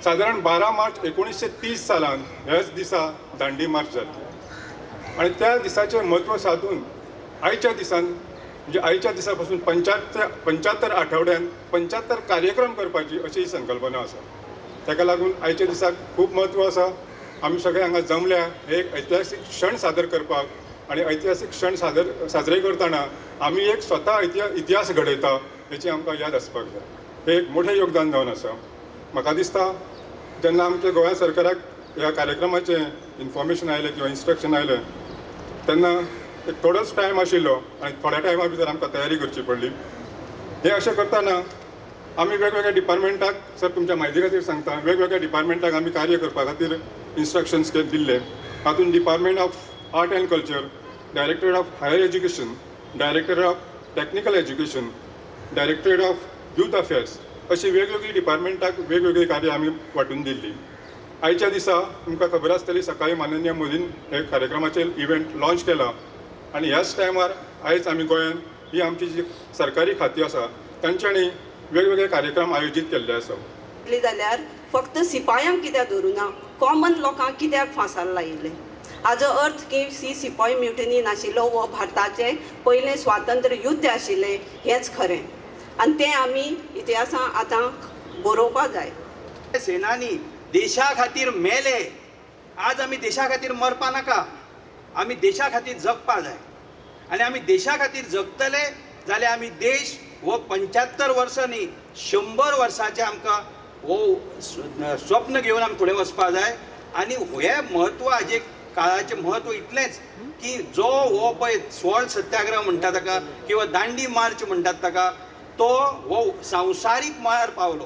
सादारण 12 मार्च 1930 सालान ह्याच दिसा दांडी मार्च जाली आनी त्या दिसाचें म्हत्व सादून आयच्या दिसान म्हणजे आयच्या दिसा पासून 75 आठवड्यान 75 कार्यक्रम करपाची अशी संकल्पना आसा. ताका लागून आयच्या दिसाक खूब म्हत्व आसा. आमी सगळे हांगा जमल्या हे एक ऐतिहासीक क्षण सादर करपाक आनी ऐतिहासीक क्षण साजरे करतना आमी एक स्वता इतिहास घडयता हेची आमकां याद आसपाक जाय. हे एक मोठें योगदान जावन आसा. म्हाका दिसता जेन्ना आमच्या गोंया सरकाराक ह्या कार्यक्रमाचें इन्फॉर्मेशन आयलें किंवा इन्स्ट्रक्शन आयलें तेन्ना एक थोडोच टायम आशिल्लो आनी थोड्या टायमा भितर आमकां तयारी करची पडली. हें अशें करतना आमी वेगवेगळ्या डिपार्टमेंटाक, सर तुमच्या म्हायती खातीर सांगता, वेगवेगळ्या डिपार्टमेंटाक आमी कार्य करपा खातीर इन्स्ट्रक्शन्स दिल्ले. तातूंत department of art and culture, directorate of higher education, directorate of technical education, directorate of youth affairs अशी वेगवेगळी डिपार्टमेंटाक वेगवेगळी कार्य आमी वांटून दिल्ली. आयच्या दिसा तुमकां खबर आसतली सकाळी माननीय मोदीन हे कार्यक्रमाचेर इव्हेंट लॉन्च केला आनी ह्याच टायमार आयज आमी गोंयांत ही आमची जी सरकारी खाती आसा तांच्यांनी वेगवेगळे कार्यक्रम आयोजीत केल्ले आसा. जाल्यार फक्त सिपायांक कित्याक धरूना, कॉमन लोकांक कित्याक फांसार लायिल्ले? हाजो अर्थ की सी सिपाही म्युटनी नाशिल्लो, हो भारताचें पयलें स्वातंत्र्य युद्ध आशिल्लें हेंच खरें आनी तें आमी इतिहासान आतां बरोवपा जाय. सेनानी देशा खातीर मेले, आज आमी देशा खातीर मरपा नाका, आमी देशा खातीर जगपा जाय. आनी आमी देशा खातीर जगतले जाल्यार आमी देश हो 75 वर्सां न्ही 100 वर्सांचें आमकां हो स्वप्न घेवन आमी फुडें वचपा जाय. आनी हें म्हत्व हाजें काळाचें म्हत्व इतलेंच की जो हो पळय सॉल्ट सत्याग्रह म्हणटा ताका किंवा दांडी मार्च म्हणटात ताका, तो हो संवसारीक मळार पावलो.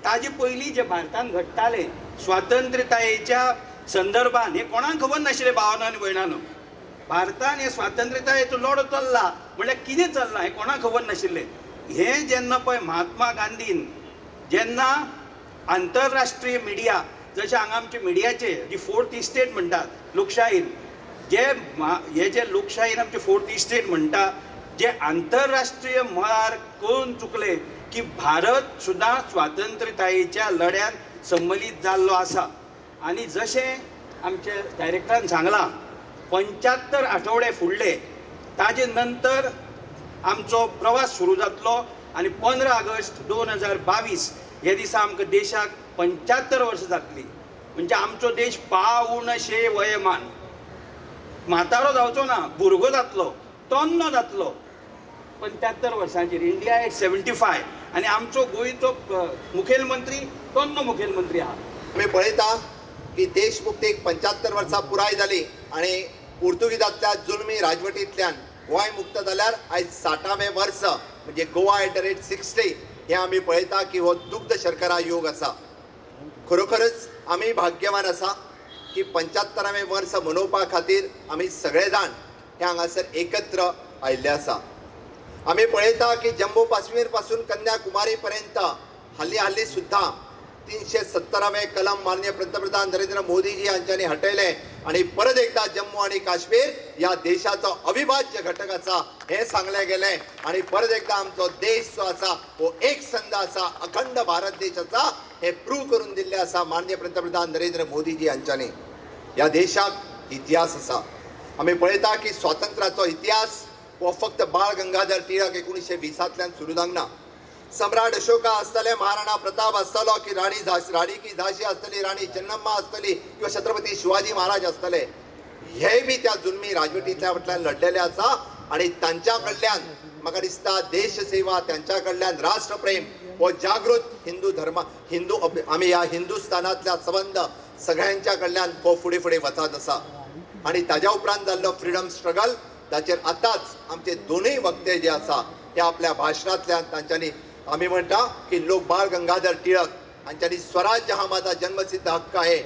ताजे पयलीं जे भारतान घडटालें स्वातंत्र्यतायेच्या संदर्भान हें कोणाक खबर नाशिल्लें. भावानो आनी भयणानो, भारतान हे स्वातंत्र्यतायेचो लढो चल्ला म्हणल्यार कितें चल्लां हें कोणाक खबर नाशिल्लें. हें जेन्ना पळय महात्मा गांधीन जेन्ना आंतरराष्ट्रीय मिडिया, जशें हांगा आमचे मिडियाचे जी फोर्थ इस्टेट म्हणटात लोकशाहीन, जे हे जे लोकशाहीन आमचे फोर्थ इस्टेट म्हणटा, जे आंतरराष्ट्रीय मळार कळून चुकले की भारत सुद्दां स्वातंत्र्यतायेच्या लढ्यान सम्मिलीत जाल्लो आसा. आनी जशें आमचे डायरेक्टरान सांगलां 75 आठवडे फुडले ताजे नंतर आमचो प्रवास सुरू जातलो आनी 15 ऑगस्ट 2022 हे दिसा आमकां देशाक 75 वर्सां जातली. म्हणजे आमचो देश 175 वयमान, म्हातारो जावचो ना, भुरगो जातलो, तन्नो जातलो 75 वर्सांचेर. इंडिया एट 75 आनी आमचो गोंयचो मुखेलमंत्री तन्नो मुखेलमंत्री आहा. आमी पळयता की देशमुक्तीक 75 वर्सां पुराय जाली आनी पुर्तुगीजांतल्या जुलमी राजवटींतल्यान गोंय मुक्त जाल्यार आयज 60वें वर्स, म्हणजे गोवा एट the rate 60 हें आमी पळयता की हो दुग्ध शर्करा योग आसा. खरोखरच आमी भाग्यवान आसा की 75वें वर्स मनोवपा खातीर आमी सगळे जाण हे हांगासर एकत्र आयिल्ले आसा. आमी पळयता की जम्मू काश्मीर पासून कन्याकुमारी पर्यंत हाली हाली सुद्दां 370वें कलम माननीय पंतप्रधान नरेंद्र मोदीजी हांच्यांनी हटयलें आनी परत एकदा जम्मू आनी काश्मीर ह्या देशाचो अविभाज्य घटक आसा हें सांगलें गेलें आनी परत एकदा आमचो देश जो आसा हो एक संद आसा, अखंड भारत देश आसा हें प्रूव करून दिल्लें आसा माननीय पंतप्रधान नरेंद्र मोदीजी हांच्यांनी. ह्या देशाक इतिहास आसा. आमी पळयता की स्वातंत्र्याचो इतिहास हो फक्त बाळ गंगाधर टिळक 1920 सुरू जावंक ना. सम्राट अशोका आसतले, महाराणा प्रताप आसतलो, की राणी की झाशी आसतली, राणी चन्नम्मा आसतली किंवा छत्रपती शिवाजी महाराज आसतले, हे बी त्या जुलमी राजवटींतल्या फाटल्यान लढलेले आसा आनी तांच्या कडल्यान म्हाका दिसता देश सेवा, तांच्या कडल्यान राष्ट्रप्रेम हो जागृत हिंदू धर्म, हिंदू आमी ह्या हिंदुस्थानांतल्या संबंद सगळ्यांच्या कडल्यान हो फुडें फुडें वचत आसा. आनी ताज्या उपरांत जाल्लो फ्रिडम स्ट्रगल ताचेर आतांच आमचे दोनूय वक्ते जे आसा ते आपल्या भाशणांतल्यान तांच्यांनी आमी म्हणटा की लोक बाळ गंगाधर टिळक हांच्यांनी स्वराज्य हा माझा जन्मसिद्ध हक्क आहे,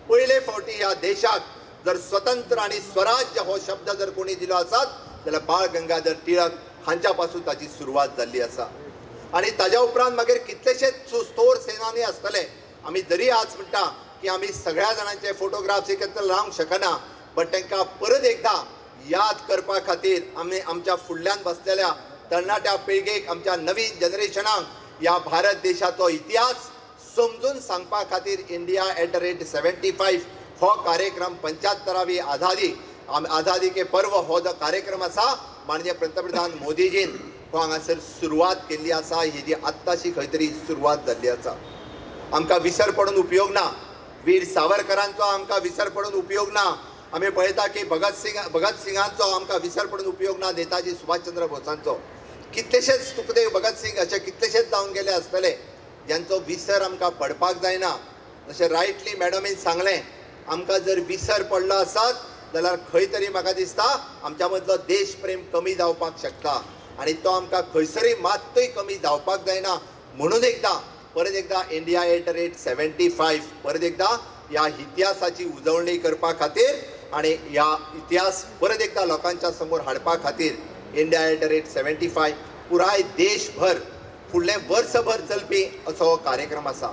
पयले फावटी ह्या देशाक जर स्वतंत्र आनी स्वराज्य हो शब्द जर कोणी दिलो आसत जाल्यार बाळ गंगाधर टिळक हांच्या पासून ताची सुरवात जाल्ली आसा. आनी ताज्या उपरांत मागीर कितलेशेच थोर सेनानी आसतले. आमी जरी आज म्हणटा की आमी सगळ्या जाणांचे फोटोग्राफ्स एकत्र लावंक शकना, बट तांकां परत एकदां याद करपा खातीर आमी आमच्या फुडल्यान बसलेल्या तरणाट्या पिळगेक, आमच्या नवीन जनरेशनाक ह्या भारत देशाचो इतिहास समजून सांगपा खातीर इंडिया एट the rate 75 हो कार्यक्रम, 75वी आझादी, आझादी के पर्व हो जो कार्यक्रम आसा, माननीय पंतप्रधान मोदीजीन हो हांगासर सुरवात केल्ली आसा. ही जी आत्ताशी खंय तरी सुरवात जाल्ली आसा. आमकां विसर पडून उपयोग ना. वीर सावरकरांचो आमकां विसर पडून उपयोग ना. आमी पळयता की भगत सिंगांचो आमकां विसर पडून उपयोग ना. नेताजी सुभाषचंद्र बोसांचो, कितलेशेच सुखदेव भगत सिंग अशे कितलेशेच जावन गेले आसतले ज्यांचो विसर आमकां पडपाक जायना. जशें रायटली मॅडमीन सांगलें, आमकां जर विसर पडलो आसत जाल्यार खंय तरी म्हाका दिसता आमच्या मदलो देशप्रेम कमी जावपाक शकता आनी तो आमकां खंयसरूय मात्तूय कमी जावपाक जायना. म्हणून एकदां परत एकदां इंडिया एट the rate 75 परत एकदां ह्या इतिहासाची उजळणी करपा खातीर आनी ह्या इतिहास परत एकदां लोकांच्या समोर हाडपा खातीर इंडिया एट the rate 75 पुराय देशभर फुडलें वर्सभर चलपी असो हो कार्यक्रम आसा.